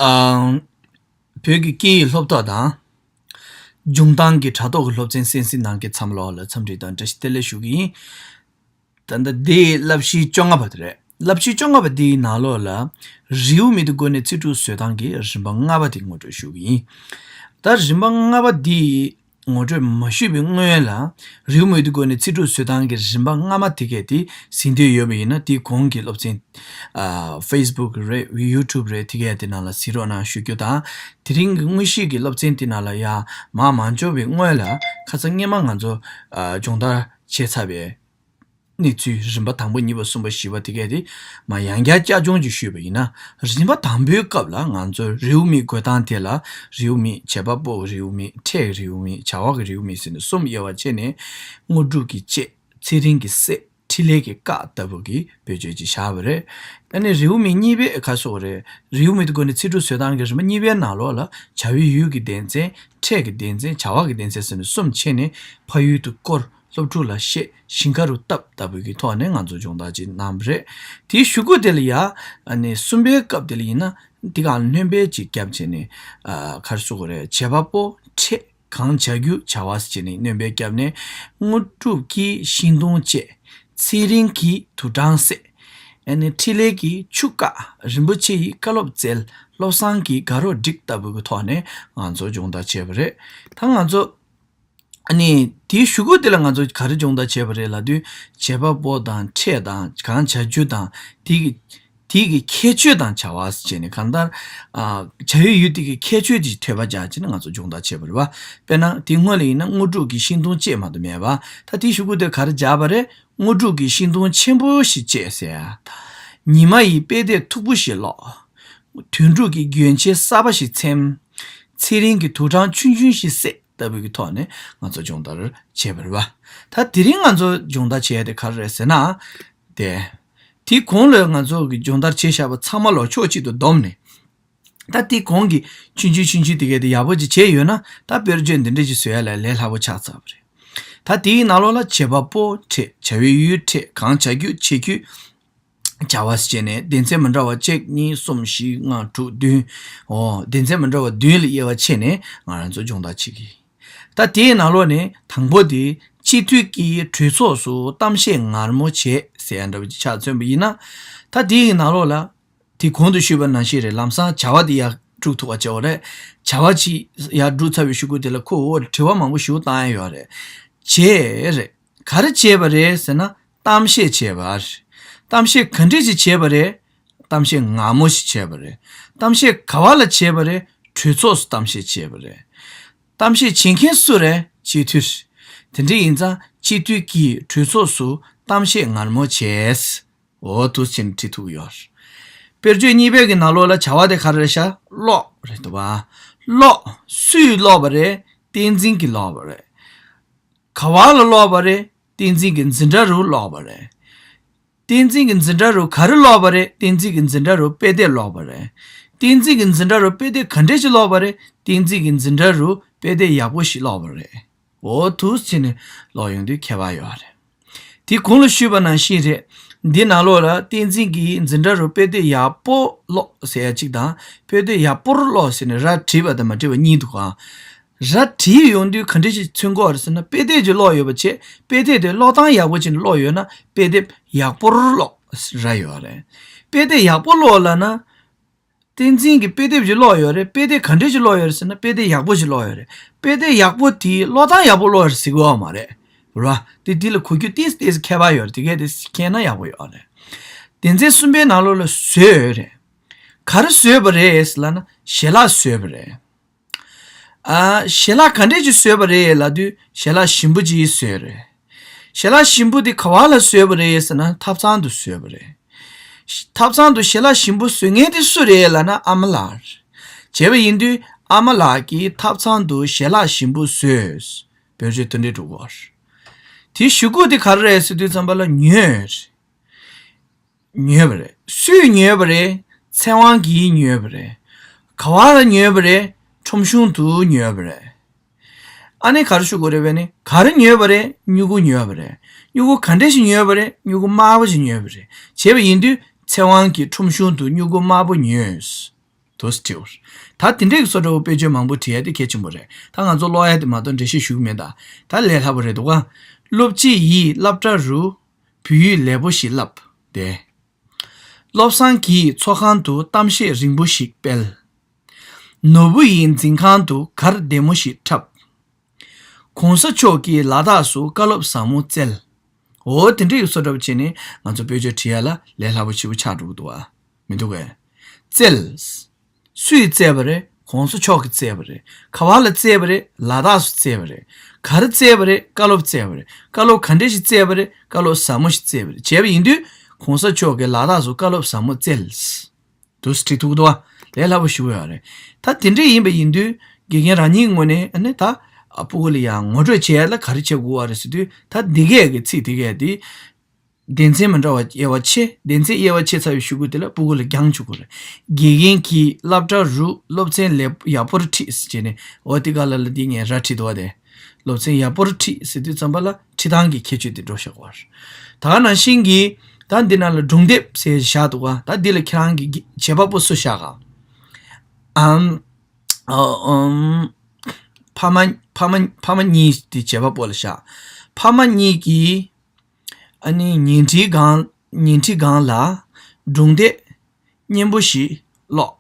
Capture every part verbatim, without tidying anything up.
ཨ། བོད་ཀྱི་སྐད་ཡིག་སློབ་གྲྭ་དང་། ལྗོངས་ཏང་གི་དྲ་ཐོག་གི་སློབ་ཚན་གསན་གཟིགས་གནང་མཁན་ཚང་མ་ལོག་ལ་འཚམས་འདྲི་དང་བཀྲ་ཤིས་བདེ་ལེགས་ཞུ་གི་ཡིན། ད་ལྟ་འདི་བསླབ་གཞི་བཅོ་ལྔ་པ་དེ་རེད། བསླབ་གཞི་བཅོ་ལྔ་པ་འདིའི་ནང་ལོགས་ལ། རེའུ་མིག་ཏུ་བཀོད་ནས་ཚིག་གྲུབ་བཟོ་སྟངས་ཀྱི་རིམ་པ་ལྔ་པ་དེ་ངོ་སྤྲོད་ཞུ་གི་ཡིན། ད་རིམ་པ་ལྔ་པ་འདི་ངོ་སྤྲོད་མ་ཞུས་པའི་སྔོན་ལ། རེའུ་མིག་ཏུ་བཀོད་ནས་ཚིག་གྲུབ་བཟོ་སྟངས་ཀྱི་རིམ་པ་ལྔ་མ་དེ་གས་དེ་གཟིགས་འདོད་ཡོད་པ་ཡིན་ན། དེའི་གོང་གི་སློབ་ཚན། ཨ། Facebook་རེད། YouTube་རེད། དེ་གས་དེ་ནང་ལ་གཟིགས་རོགས་གནང་ཞུ་རྒྱུ་དང་། དེ་རིང་གི་དངོས་གཞི་གི་སློབ་ཚན་དེ་ནང་ལ་ཡར་མར་མ་འབྱོར་བའི་སྔོན་ལ། ཁ་སང་སྔོན་མ་ང་ཚོ་ཨ་སྦྱོང་བརྡར་བྱས་ཚར་བའི་གནས་ཚུལ་རིམ་པ་དང་པོ། གཉིས་པ། གསུམ་པ། བཞི་པ་དེ་གས་དེ་མར་ཡང་བསྐྱར་བསྐྱར་སྦྱོང་ཅིག་ཞུས་པ་ཡིན་ན། རིམ་པ་དང་པོའི་སྐབས་ལ་ང་ཚོ་རེའུ་མིག་འགོད་སྟངས་དེ་ལ། རེའུ་མིག་བྱེད་པ་པོ་གི་རེའུ་མིག་ཕྲད་ཀྱི་རེའུ་མིག་བྱ་བ་གི་རེའུ་མིག་ཟེར་ནས་གསུམ་དབྱེ་བ་ཕྱེ་ནས། དངོས་གྲུབ་ཀྱི་དཔྱད། ཚེ་རིང་གི་གསེད། འཕྲིན་ལས་ཀྱི་བཀའ་ལྟ་བུ་གི་བེད་སྤྱོད་ཅིག་བཞག་པ་རེད། ཨ་ནི་རེའུ་མིག་གཉིས་པའི་ཁ་སོགས་རེད། རེའུ་མིག་ཏུ་བཀོད་ནས་ཚིག་གྲུབ་བཟོ་སྟངས་ཀྱི་རིམ་པ་གཉིས་པའི་ནང་ལོགས་ལ། བྱ་བའི་ཡུལ་གྱི་སྡེ་ཚན། ཕྲད་ཀྱི་སྡེ་ཚན། བྱ་བ་གི་སྡེ་ཚན་ཟེར་ནས་གསུམ་ཕྱེ་ནས། ཕ་ཡུལ་དུ་བསྐོར། སློབ་ཕྲུག་ལ་བཤད། ཞིང་ཁ་རུ་བཏབ་ལྟ་བུ་གི་ཐོག་ནས་ང་ཚོ་སྦྱོང་བརྡར་ཅིག་གནང་བ་རེད། དེའི་གཞུག་གུ་དེ་ལ་ཡ། ཨ་ནི་གསུམ་པའི་སྐབས་དེ་ལ་ཡིན་ན། འདི་ག་སྣོན་པ་ཅིག་བརྒྱབ་བྱས་ནས། ཨ། ག་རེ་ཟེར་དགོས་རེད། བྱེད་པ་པོ། ཕྲད། གང་བྱ་རྒྱུ། བྱ་བ་ཟེར་ནས་སྣོན་པ་བརྒྱབ་ནས། དངོས་གྲུབ་ཀྱིས་ཤིང་སྡོང་བཅད། ཚེ་རིང་གིས་དུག་སྦྲང་བསད། ཨ་ནི་འཕྲིན་ལས་ཀྱིས་ཆུ་བཀག་རིན་པོ་ཆེ་ཡིས་བཀའ་སློབ་སྩལ། བློ་བཟང་གིས་དགའ་རོགས་བསྒྲིགས་ལྟ་བུ་གི་ཐོག་ནས་ང་ཚོ་སྦྱོང་བརྡར་བྱས་པ་རེད། ད་ང་ཚོ། ཨ་ནི་དེའི་གཞུག་གུ་དེ་ལ་ང་ཚོ་ག་རེ་སྦྱོང་བརྡར་བྱས་པ་རེད་ལབ་དུས། བྱེད་པ་པོ་དང་། ཕྲད་དང་། གང་བྱ་རྒྱུ་དང་། དེ་གི། དེ་གི་ཁྱད་ཆོས་དང་བྱ་བ་ཟེར་ནས། གང་ལྟར། ཨ། བྱ་བའི་ཡུལ་དེ་གི་ཁྱད་ཆོས་དེ་ཐོས་པ་བྱས་བྱས་ནས་ང་ཚོ་སྦྱོང་བརྡར་བྱས་པ་རེད་བ། དཔེར་ན་དེ་སྔོན་ལ་ཡིན་ན། དངོས་གྲུབ་ཀྱིས་ཤིང་སྡོང་བཅད་མ་གཏོགས་མེད་པ། ད་དེའི་གཞུག་གུ་དེ་ག་རེ་སྦྱར་བ་རེད། དངོས་གྲུབ་ཀྱིས་ཤིང་སྡོང་ཆེན་པོ་ཞིག་བཅད་ཟེར་ཡ། ཉི་མ་ཡིས་དཔེ་དེབ་མཐུག་པོ་ཞིག་ཀློག་དོན་གྲུབ་ཀྱིས་གྱོན་ཆས་གསར་པ་ཞིག་འཚེམ། ཚེ་རིང་གིས་དུག་སྦྲང་ཆུང་ཆུང་ཞིག་བསད་ལྟ་བུའི་གི་ཐོག་ནས་ང་ཚོ་སྦྱོང་བརྡར་བྱས་པ་རེད་བ། ད་དེ་རིང་ང་ཚོ་སྦྱོང་བརྡར་བྱས་ཏེ་ག་རེ་རེད་ཟེར་ན། དེ། དེའི་གོང་ལ་ང་ཚོ་གི་སྦྱོང་བརྡར་བྱས་བཞག་པ་ཚང་མ་ལོག་ཕྱོགས་གཅིག་ཏུ་བསྡོམས་ནས། ད་དེའི་གོང་གི་ཆུང་ཆུང་ཆུང་ཆུང་དེ་གས་དེ་ཡག་པོ་ཅིག་བྱས་ཡོད་ན། ད་དཔེར་བརྗོད་འདི་འདྲ་ཅིག་བཟོ་ཡ་ལ་ལས་སླ་པོ་ཆགས་ཚར་བ་རེད། ད་དེའི་ནང་ལོགས་ལ་བྱེད་པ་པོ་ཕྲད། བྱ་བའི་ཡུལ་ཕྲད། གང་བྱ་རྒྱུ། བྱེད་རྒྱུ། བྱ་བ་ཟེར་ནས་སྡེ་ཚན་མི་འདྲ་བ་གཅིག་གཉིས་གསུམ་བཞི་ལྔ་དྲུག་བདུན། འོ། སྡེ་ཚན་མི་འདྲ་བ་བདུན་ལ་དབྱེ་བ་ཕྱེ་ནས་ང་རང་ཚོ་སྦྱོང་བརྡར་བྱེད་ཀྱི་ཡིན། ད་དེའི་ནང་ལོགས་ནས་དང་པོ་དེ། སྤྱི་འཐུས་ཀྱིས་གྲོས་ཚོགས་སུ་གཏམ་བཤད་ངར་མོ་བྱས་ཟེར་ཡ་འདྲ་བོ་ཅིག་ཆ་མཚོན་པ་ཡིན་ན། ད་དེའི་ནང་ལོགས་ལ། དེ་གོང་དུ་ཞུས་པ་ནང་བཞིན་རེད། ལམ་སང་བྱ་བ་དེ་ཡར་སྒྲུག་ཐུབ་པ་བྱེད་དགོས་རེད། བྱ་བ་ཅིག་ཡར་སྒྲུག་ཚར་བའི་གཞུག་གུ་དེ་ལ་ཁོ་འོ་དྲི་བ་མང་པོ་ཞིག་བཏང་ཡ་ཡོད་རེད། བྱས་རེད། ག་རེ་བྱས་པ་རེད་ཟེར་ན། གཏམ་བཤད་བྱས་པ་རེད། གཏམ་བཤད་ག་འདྲས་ཅིག་བྱས་པ་རེད། གཏམ་བཤད་ངར་མོ་ཞིག་བྱས་པ་རེད། གཏམ་བཤད་ག་བ་ལ་བྱས་པ་རེད། གྲོས་ཚོགས་སུ་གཏམ་བཤད་བྱས་པ་རེད། གཏམ་བཤད་བྱེད་མཁན་སུ་རེད། སྤྱི་འཐུས་རེད། དེ་འདྲ་ཡིན་ཙང་སྤྱི་འཐུས་ཀྱིས་གྲོས་ཚོགས་སུ་གཏམ་བཤད་ངར་མོ་བྱས། འོ། འདུག་སེ་བྱས་ནས་བྲིས་ཐུབ་ཀྱི་ཡོད་རེད། དཔེར་བརྗོད་གཉིས་པའི་གི་ནང་ལོགས་ལ་བྱ་བ་དེ་ག་རེ་རེད་ཤག་ཀློག་རེད་འདུག་བ། ཀློག་སུས་ཀློག་པ་རེད། བསྟན་འཛིན་གྱིས་ཀློག་པ་རེད། ག་བ་ལ་ཀློག་པ་རེད། བསྟན་འཛིན་གྱི་འཛིན་གྲྭ་རུ་ཀློག་པ་རེད། བསྟན་འཛིན་གྱི་འཛིན་གྲྭ་རུ་ག་རེ་ཀློག་པ་རེད། བསྟན་འཛིན་གྱི་འཛིན་གྲྭ་རུ་དཔེ་དེབ་ཀློག་པ་རེད། བསྟན་འཛིན་གྱི་འཛིན་གྲྭ་རུ་དཔེ་དེབ་ག་འདྲས་ཞིག་ཀློག་པ་རེད། བསྟན་འཛིན་གྱི་འཛིན་གྲྭ་རུ་དཔེ་དེབ་ཡག་པོ་ཞིག་ཀློག་པ་རེད། འོ། འདུག་སེ་བྱས་ནས་ཀློག་ཡོང་དུས་ཁྱད་པར་ཡོད་རེད། དེ་གོང་ལ་ཞུས་པ་ནང་བཞིན་རེད། འདི་ནང་ལོགས་ལ་བསྟན་འཛིན་གྱི་འཛིན་གྲྭ་རུ་དཔེ་དེབ་ཡག་པོ་ཀློག་ཟེར་ཡ་གཅིག་དང་། དཔེ་དེབ་ཡག་པོར་ཀློག་ཟེར་ནས་ར་བྲིས་པ་དང་མ་བྲིས་པ་གཉིས་འདུག་ག་ར་བྲིས་ཡོང་དུས་ག་འདྲ་ཞིག་མཚོན་གྱི་ཡོད་རེད་ཟེར་ན། དཔེ་དེབ་ཅིག་ཀློག་ཡོད་པ་བྱས། དཔེ་དེབ་དེ་ཀློག་སྟངས་ཡག་པོ་བྱས་ནས་ཀློག་ཡོད་ན། དཔེ་དེབ་ཡག་པོར་ཀློག་ར་ཡོད་རེད། དཔེ་དེབ་ཡག་པོ་ཀློག་ལབ་ན། བསྟན་འཛིན་གྱིས་དཔེ་དེབ་ཅིག་ཀློག་ཡོད་རེད། དཔེ་དེབ་ག་འདྲས་ཅིག་ཀློག་ཡོད་རེད་ཟེར་ན། དཔེ་དེབ་ཡག་པོ་ཞིག་ཀློག་ཡོད་རེད། དཔེ་དེབ་ཡག་པོ་དེ་ཀློག་སྟངས་ཡག་པོ་ཀློག་ཡོད་རེད་ཟེར་གྱི་ཡོད་མ་རེད། རེད་བ། དེ་འདི་ལ་གོ་རྒྱུ་ཏོག་ཙམ་ཏོག་ཙམ་ཁྱད་པར་ཡོད་རེད། དེ་གས་དེ་མཁྱེན་ན་ཡག་པོ་ཡོད་རེད། སྡེ་ཚན་གསུམ་པའི་ནང་ལོགས་ལ་བཟོས་ཡོད་རེད། ག་རེ་བཟོས་པ་རེད་ལབ་ན། ཞལ་ལག་བཟོས་པ་རེད། ཨ། ཞལ་ལག་ག་འདྲས་ཅིག་བཟོས་པ་རེད་ལབ་དུས། ཞལ་ལག་ཞིམ་པོ་ཅིག་བཟོས་རེད། ཞལ་ལག་ཞིམ་པོ་དེ་ག་བ་ལ་བཟོས་པ་རེད་ཟེར་ན། ཐབ་ཚང་དུ་བཟོས་པ་རེད། ཐབ་ཚང་དུ་ཞལ་ལག་ཞིམ་པོ་བཟོ་མཁན་དེ་སུ་རེད་ལབ་ན། ཨ་མ་ལགས་རེད། བྱས་པ་ཡིན་དུས་ཨ་མ་ལགས་ཀྱིས་ཐབ་ཚང་དུ་ཞལ་ལག་ཞིམ་པོ་བཟོས། བེད་སྤྱོད་དེ་འདྲས་འགྲོ་གི་ཡོད་རེད། དེའི་གཞུག་གུ་དེ་ག་རེ་རེད་ཟེར་དུས་ཙམ་པ་ལ། ཉོས་རེད། ཉོས་པ་རེད། སུས་ཉོས་པ་རེད། ཚེ་དབང་གིས་ཉོས་པ་རེད། ག་བ་ལ་ཉོས་པ་རེད། ཁྲོམ་གཞུང་དུ་ཉོས་པ་རེད། ཨ་ནི་ག་རེ་ཞུ་དགོས་རེད་པས་ནི། ག་རེ་ཉོས་པ་རེད། སྨྱུ་གུ་ཉོས་པ་རེད། སྨྱུ་གུ་ག་འདྲ་ཞིག་ཉོས་པ་རེད། སྨྱུ་གུ་དམར་པོ་ཞིག་ཉོས་པ་རེད། བྱས་པ་ཡིན་དུས་ཚེ་དབང་གིས་ཁྲོམ་གཞུང་དུ་སྨྱུ་གུ་དམར་པོ་ཉོས། དུ་སྤྲེའུར། ད་དེ་འདྲས་ཀྱི་བཟོ་འདྲ་བོ་དཔེ་བརྗོད་མང་པོ་བྲིས་ཡ་དེ་གལ་ཆེན་པོ་རེད། ད་ང་ཚོ་ཀློག་ཡ་དེ་མ་གཏོགས་འགྲེལ་བཤད་ཞུ་གི་མེད་ད། ད་ལས་སླ་པོ་རེད་འདུག་ག་སློབ་སྤྱི་ཡིས་སློབ་གྲྭ་རུ་བོད་ཡིག་ལེགས་པོ་ཞིག་བསླབས་ཏེ། བློ་བཟང་གིས་ཚོགས་ཁང་དུ་གཏམ་བཤད་རིང་པོ་ཞིག་སྤེལ། ནོར་བུ་ཡིས་འཛིན་ཁང་དུ་གར་བདེ་མོ་ཞིག་འཁྲབ། གོང་ས་མཆོག་གིས་ལ་དྭགས་སུ་བཀའ་སློབ་ཟབ་མོ་སྩལ། འོ་དེ་འདྲ་ཡི་བཟོ་འདྲ་བྱས་ནས་ང་ཚོ་དཔེ་བརྗོད་བྲིས་ཡ་ལ་ལས་སླ་པོ་ཆེ་པོ་ཆགས་འགྲོ་གི་འདུག་ཨ། མི་འདུག་གས། སྩལ། སུས་སྩལ་བ་རེད། གོང་ས་མཆོག་གིས་སྩལ་བ་རེད། ག་བ་ལ་སྩལ་བ་རེད། ལ་དྭགས་སུ་སྩལ་བ་རེད། ག་རེ་སྩལ་བ་རེད། བཀའ་སློབ་སྩལ་བ་རེད། བཀའ་སློབ་ག་འདྲ་ཞིག་སྩལ་བ་རེད། བཀའ་སློབ་ཟབ་མོ་ཞིག་སྩལ་བ་རེད། བྱས་པ་ཡིན་དུས་གོང་ས་མཆོག་གིས་ལ་དྭགས་སུ་བཀའ་སློབ་ཟབ་མོ་སྩལ། དུ་བྲིས་ཐུབ་འདུག་བ། ལས་སླ་པོ་ཞུ་ཡོད་རེད། ད་དེ་འདྲ་ཡིན་པ་ཡིན་དུས་དགེ་རྒན་རང་ཉིད་ངོས་ནས་ཨ་ནི་ད་ཨ་སྤུ་གུ་ལ་ཡང་ངོ་སྤྲོད་བྱེད་ཡ་ལ་ག་རེ་བྱེད་དགོས་བ་རེད་ཟེར་དུས། ད་འདི་གས་ཀྱི་ཚིག་འདི་གས་འདི་སྡེ་ཚན་མི་འདྲ་བ་དབྱེ་བ་ཕྱེ། སྡེ་ཚན་དབྱེ་བ་ཕྱེ་ཚར་བའི་གཞུག་གུ་དེ་ལ་སྤུ་གུ་ལ་རྒྱང་བཅུག་དགོས་རེད། དགེ་རྒན་གྱིས་སློབ་གྲྭ་རུ་སློབ་ཚན་ལེགས་ཡག་པོར་ཁྲིད་ཟེར་བྱས་ནས། འོ་དེ་ག་ལ་ལ་འདི་ངས་ར་ཁྲིད་འདུག་བ་དེ། སློབ་ཚན་ཡག་པོར་ཁྲིད་ཟེར་དུས་ཙམ་པ་ལ་ཁྲིད་སྟངས་ཀྱི་ཁྱད་ཆོས་དེ་འགྲོ་བཞག་པ་རེད། ད་ག་ནང་བཞིན་གྱི་ད་འདི་ནང་ལ་སྒྲུང་དེབ་ཟེར་བཞག་འདུག་ག་ད་འདི་ལ་ཁྱེད་རང་གི་བྱེད་པ་པོ་སུ་བཞག་ག་ཨམ། ཨ། ཨམ། ཕ་མ་ཕ་མ་ཕ་མ་གཉིས་དེ་བྱེད་པ་པོ་ལ་བཞག་ཕ་མ་གཉིས་ཀྱིས་ཨ་ནི་ཉལ་ཁྲིའི་སྒང་ཉལ་ཁྲིའི་སྒང་ལ་སྒྲུང་དེབ་སྙན་པོ་ཞིག་ཀློག་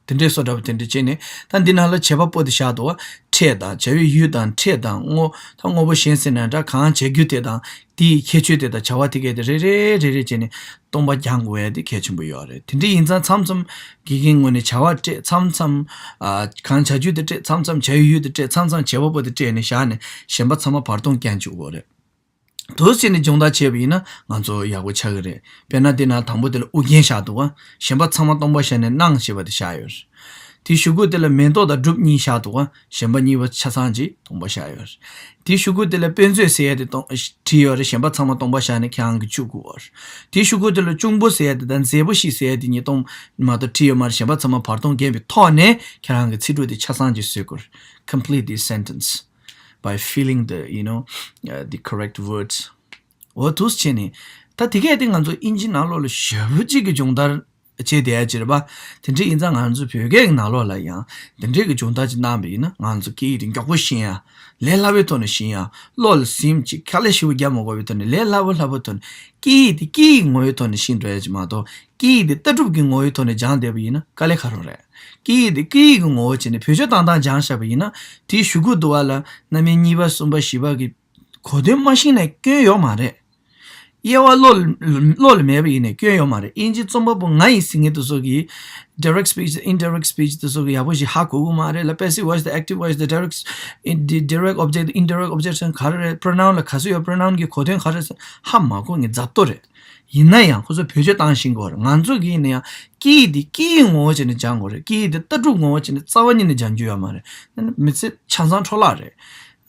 དེ་འདྲའི་བཟོ་འདྲ་པོ་དེ་འདྲ་བྱས་ནས། ད་འདི་ནང་ལ་བྱེད་པ་པོ་དེ་བཞག་འདུག་བ། ཕྲད་དང་བྱ་བའི་ཡུལ་དང་ཕྲད་དང་དངོས་ད་དངོས་པོ་གཞན་ཟེར་ན་འདྲ། གང་བྱ་རྒྱུ་དེ་དང་དེའི་ཁྱད་ཆོས་དེ་དང་བྱ་བ་དེ་གས་དེ་རེ་རེ་རེ་རེ་བྱས་ནས་སྟོང་པ་རྒྱག་དགོས་ཡ་དེ་གལ་ཆེན་པོ་ཡོད་རེད། དེ་འདྲ་ཡིན་ཙང་མཚམས་མཚམས་དགེ་རྒན་ངོས་ནས་བྱ་བ་སྤྲད། མཚམས་མཚམས་ཨ་གང་བྱ་རྒྱུ་དེ་སྤྲད། མཚམས་མཚམས་བྱ་བའི་ཡུལ་དེ་སྤྲད། མཚམས་མཚམས་བྱེད་པ་པོ་དེ་སྤྲད་ནས་བཞག་ནས་གཞན་པ་ཚང་མ་བར་སྟོང་བསྐྱལ་འཇུག་དགོས་རེད། དུ་བྱས་ནས་སྦྱོང་བརྡར་བྱས་པ་ཡིན་ན་ང་ཚོ་ཡག་པོ་ཆགས་ཀྱི་རེད། དཔེར་ན་དེ་ན་དང་པོ་དེ་ལ་དབུ་རྒྱན་བཞག་འདུག་ག་གཞན་པ་ཚང་མ་སྟོང་པ་བཞག་ནས་སྣང་ཞེས་པ་དེ་བཞག་ཡོད་རེད། དེའི་གཞུག་གུ་དེ་ལ་མེ་ཏོག་དང་སྒྲུབ་གཉིས་བཞག་འདུག་ག་གཞན་པ་གཉིས་པ་ཆ་ཚང་གཅིག་སྟོང་པ་བཞག་ཡོད་རེད། དེའི་གཞུག་གུ་དེ་ལ་དཔེ་མཛོད་ཟེར་ཡས་དེ་སྟོང་བྲིས་ཡོད་རེད། གཞན་པ་ཚང་མ་སྟོང་པ་བཞག་ནས་ཁྱེད་རང་གིས་བཅུག་དགོས་རེད། དེའི་གཞུག་གུ་དེ་ལ་གཅུང་པོ་ཟེར་ཡས་དེ་དང་མཛེས་པོ་ཞིག་ཟེར་ཡས་དེ་གཉིས་སྟོང་མ་གཏོགས་བྲིས་ཡོད་མ་རེད། གཞན་པ་ཚང་མ་བར་སྟོང་བརྒྱབ་པའི་ཐོག་ནས་ཁྱེད་རང་གི་ཚིག་གྲོགས་དེ་ཆ་ཚང་གཅིག་བཟོ་དགོས་རེད། Complete this sentence by filling the, you know, uh, the correct words. འོ་འདུག་སེ་བྱས་ནས། ད་དེ་གས་དེ་ང་ཚོ་ཨིན་ཇི་ནང་ལོགས་ལ་ཞེ་པོ་ཅིག་གི་སྦྱོང་བརྡར་བྱས་བསྡད་ཡ་ཅིག་རེད་པ། དེ་འདྲ་ཡིན་ཙང་ང་ཚོ་བོད་སྐད་ཀྱི་ནང་ལོགས་ལ་ཡང་དེ་འདྲའི་གི་སྦྱོང་བརྡར་ཅིག་གནང་བ་ཡིན་ན། ང་ཚོ་སྐད་ཡིག་དེ་མགྱོགས་པོ་ཤེས་ཡ། ལས་སླ་བའི་ཐོག་ནས་ཤེས་ཡ། བློ་ལ་སེམས་ཅིག་དཀའ་ལས་ཞེ་པོ་རྒྱག་མ་དགོས་པའི་ཐོག་ནས། ལས་སླ་པོ་སླ་པོའི་ཐོག་ནས། སྐད་ཡིག་དེ་སྐད་ཡིག་ངོ་བོའི་ཐོག་ནས་ཤེས་འགྲོ་ཡ་ཅིག་མ་གཏོགས། སྐད་ཡིག་དེ་ལྟ་གྲུབ་ཀྱི་ངོ་བོའི་ཐོག་ནས་སྦྱངས་བསྡད་པ་ཡིན་ན་དཀའ་ལས་ཁག་པོ་རེད། སྐད་ཡིག་དེ་སྐད་ཡིག་གི་ངོ་བོ་བྱས་ནས་བེད་སྤྱོད་བཏང་སྟངས་སྦྱངས་བཞག་པ་ཡིན་ན། དེའི་གཞུག་གུ་དུ་བ་ལ་རྣམ་དབྱེ་གཉིས་པ་གསུམ་པ་བཞི་པ་གི་གོ་དོན་མ་ཤེས་ན་སྐྱོན་ཡོད་མ་རེད། དབྱེ་བ་བློ་ལ་བློ་ལ་མེད་པ་ཡིན་ནའི་སྐྱོན་ཡོད་མ་རེད། དབྱིན་ཇི་རྩོམ་པ་པོ་ང་ཡིན་ཟེར་མཁན་དེ་ཚོ་གིས་direct speech, indirect speech དེ་ཚོ་གིས་ཡག་པོ་ཞིག་ཧ་གོ་གི་མ་རེད་ལ། passive voice དང་active voice དང་direct, in- the direct object, indirect object ག་རེ་རེད། pronoun ལ་ག་ཚོད་ཡོད། pronoun གི་གོ་དོན་ག་རེ་རེད་ཧ་མ་གོ་མཁན་རྫབ་ཏོ་རེད། ཡིན་ན་ཡང་ཁོ་ཚོ་བེད་སྤྱོད་བཏང་ཤེས་དགོས་རེད། ང་ཚོ་གིས་ཡིན་ན་ཡང་སྐད་ཡིག་འདི་སྐད་ཡིག་ངོ་བོ་བྱས་ནས་སྦྱང་དགོས་རེད། སྐད་ཡིག་འདི་ལྟ་གྲུབ་ངོ་བོ་བྱས་ནས་རྩ་བ་ཉིད་ནས་སྦྱང་རྒྱུ་ཡོད་མ་རེད། མི་ཚེ་ཆ་ཚང་འཕྲོ་བརླག་རེད།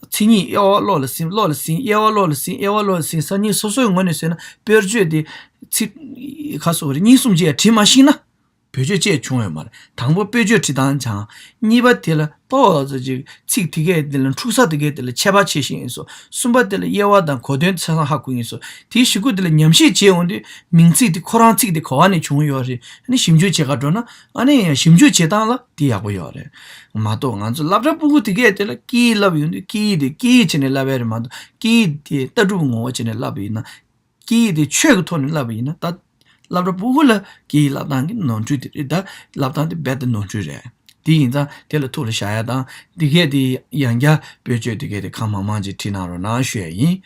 མཚན་ཉིད་དབྱེ་བ་བློ་ལ་ཟིན། བློ་ལ་ཟིན། དབྱེ་བ་བློ་ལ་ཟིན། དབྱེ་བ་བློ་ལ་ཟིན། སང་ཉིན་སོ་སོའི་ངོས་ནས་བཟོས་ན་དཔེར་བརྗོད་དེ་ཚིག་ཁ་སོ་རེ་གཉིས་གསུམ་ཅིག་ཡང་བྲིས་མ་ཤེས་ན། བེད་སྤྱོད་བཅས་བྱུང་ཡོད་མ་རེད། དང་པོ་དཔེར་བརྗོད་བྲིས་སྟངས་སྦྱང་། གཉིས་པ་དེ་ལ་ཏོག་ཙམ་ཅིག་ཚིག་དེ་གས་དེ་ལ་འཁྲུག་ས་དེ་གས་དེ་ལ་ཁྱད་པར་ཕྱེ་ཤེས་ཡིན་སོ། གསུམ་པ་དེ་ལ་དབྱེ་བ་དང་གོ་དོན་ཆ་ཚང་ཧ་གོ་ཡིན་སོ། དེའི་གཞུག་གུ་དེ་ལ་ཉམས་ཞིབ་བྱས་ཡོང་དུས་མིང་ཚིག་དེ་ཁོ་རང་ཚིག་དེ་ག་བ་ནས་བྱུང་ཡོད་རེད། ཨ་ནི་ཞིབ་འཇུག་བྱེད་ག་འགྲོ་ན། ཨ་ནི་ཡང་ཞིབ་འཇུག་བྱེད་སྟངས་ལ་དེ་ཡག་པོ་ཡོད་རེད་མ་གཏོགས། ང་ཚོ་སློབ་གྲྭ་སྤུ་གུ་དེ་གས་དེ་ལ་སྐད་ཡིག་བསླབ་ཡོང་དུས་སྐད་ཡིག་དེ་སྐད་ཡིག་བྱས་ནས་བསླབ་ཡ་རེད་མ་གཏོགས། སྐད་ཡིག་དེ་ལྟ་གྲུབ་ངོ་བོ་བྱས་ནས་བསླབ་པ་ཡིན་ན། སྐད་ཡིག་དེ་ཆོས་ཀྱི་ཐོག་ནས་བསླབ་པ་ཡིན་ན། ད་སློབ་གྲྭ་སྤུ་གུ་ལ་སྐད་ཡིག་བསླབ་སྟངས་ཀྱི་ནོར་འཁྲུལ་དེ་རེད། ད་བསླབ་སྟངས་དེ་རྦད་དེ་ནོར་འཁྲུལ་རེད། དེ་ཡིན་ཙང་དེ་ལ་ཐུགས་ལ་བཞག་ཡ་དང་། འདི་གས་དེ་ཡང་བསྐྱར་བེད་སྤྱོད་དེ་གས་དེ་གང་མང་མང་ཅིག་བྲིས་གནང་རོགས་གནང་ཞུ་ཡ་ཡིན།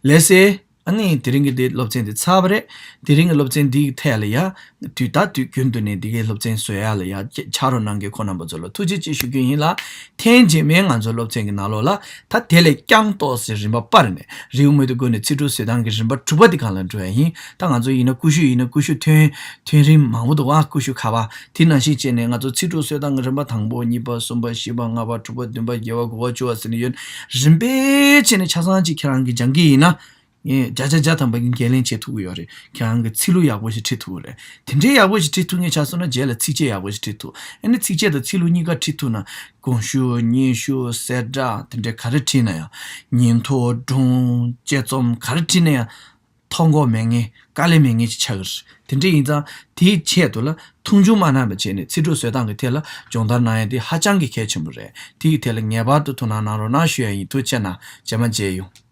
ལགས་སེ། ཨ་ནི་དེ་རིང་གི་དེ་སློབ་ཚན་དེ་ཚར་བ་རེད། དེ་རིང་གི་སློབ་ཚན་འདིའི་ཐད་ལ་ཡ། དུས་ད་དུས་རྒྱུན་དུ་ནས་འདི་གའི་སློབ་ཚན་བཟོ་ཡ་ལ་ཡ་ཆ་རོགས་གནང་མཁན་ཁོང་རྣམ་པ་ཚོ་ལ་ཐུགས་རྗེ་ཆེ་ཞུ་རྒྱུ་ཡིན་ལ། ཐེངས་རྗེས་མའི་ང་ཚོའི་སློབ་ཚན་གྱི་ནང་ལོགས་ལ། ད་དེ་ལས་རྐྱང་ཏོག་ཙམ་རིམ་པ་སྤར་ནས། རེའུ་མིག་ཏུ་བཀོད་ནས་ཚིག་གྲུབ་བཟོ་སྟངས་ཀྱི་རིམ་པ་དྲུག་པ་འདི་སྒང་ལ་འགྲོ་ཡ་ཡིན། ད་ང་ཚོ་ཡིན་ན་ཀུ་ཤུ་ཡིན་ན་ཀུ་ཤུ་ཐོན་ཐོན་རིམ་མང་པོ་འདུག་ཨ། ཀུ་ཤུ་ཁ་པར། དེ་ནང་བཞིན་བྱས་ནས་ང་ཚོ་ཚིག་གྲུབ་བཟོ་སྟངས་ཀྱི་རིམ་པ་དང་པོ། གཉིས་པ། གསུམ་པ། བཞི་པ། ལྔ་པ། དྲུག་པ། བདུན་པ། བརྒྱད་པ། དགུ་པ། བཅུ་པ་ཟེར་ནས་ཡོད། རིམ་པས་བྱས་ནས་ཆ་ཚང་གཅིག་ཁྱེད་རང་གིས་སྦྱང་གི་ཡིན་ན། ངས་བརྒྱ་ཆ་བརྒྱ་ཐམ་པ་གི་འགན་ལེན་བྱེད་ཐུབ་ཀྱི་ཡོད་རེད། ཁྱེད་རང་གི་ཚིག་ལྷུག་ཡག་པོ་ཞིག་ཁྲིད་ཐུབ་ཀྱི་རེད། དེ་འདྲའི་ཡག་པོ་ཞིག་ཁྲིད་ཐུབ་མཁན་ཆགས་སོང་ན་རྗེས་ལ་ཚིགས་བཅད་ཡག་པོ་ཞིག་ཁྲིད་ཐུབ། ཨ་ནི་ཚིགས་བཅད་དང་ཚིག་ལྷུག་གཉིས་ཀ་ཁྲིད་ཐུབ་ན། དགོངས་ཞུ། སྙན་ཞུ། གསལ་བསྒྲགས། དེ་འདྲའི་ག་རེ་ཁྲིད་ན་ཡང་། ཉིན་ཐོ། སྒྲུང་། དཔྱད་རྩོམ་ག་རེ་ཁྲིད་ན་ཡང་། ཐོ་འགོད་མེད་མཁན། དཀའ་ལས་མེད་མཁན་ཅིག་ཆགས་ཀྱི་རེད། དེ་འདྲ་ཡིན་ཙང་དེའི་ཆེད་དུ་ལ་མཐོང་ཆུང་མ་གནང་བ་བྱས་ནས་ཚིག་གྲོགས་བཟོ་སྟངས་ཀྱི་ཐད་ལ་སྦྱོང་བརྡར་གནང་ཡ་དེ་ཧ་ཅང་གི་གལ་ཆེན་པོ་རེད། དེ་ཡི་ཐད་ལ་ངེས་པར་དུ་ཐུགས་སྣང་གནང་རོགས་གནང་ཞུ་ཡ་ཡིན། ཐུགས་རྗེ་གནང་། རྗེས་མ་མཇལ་ཡོང་།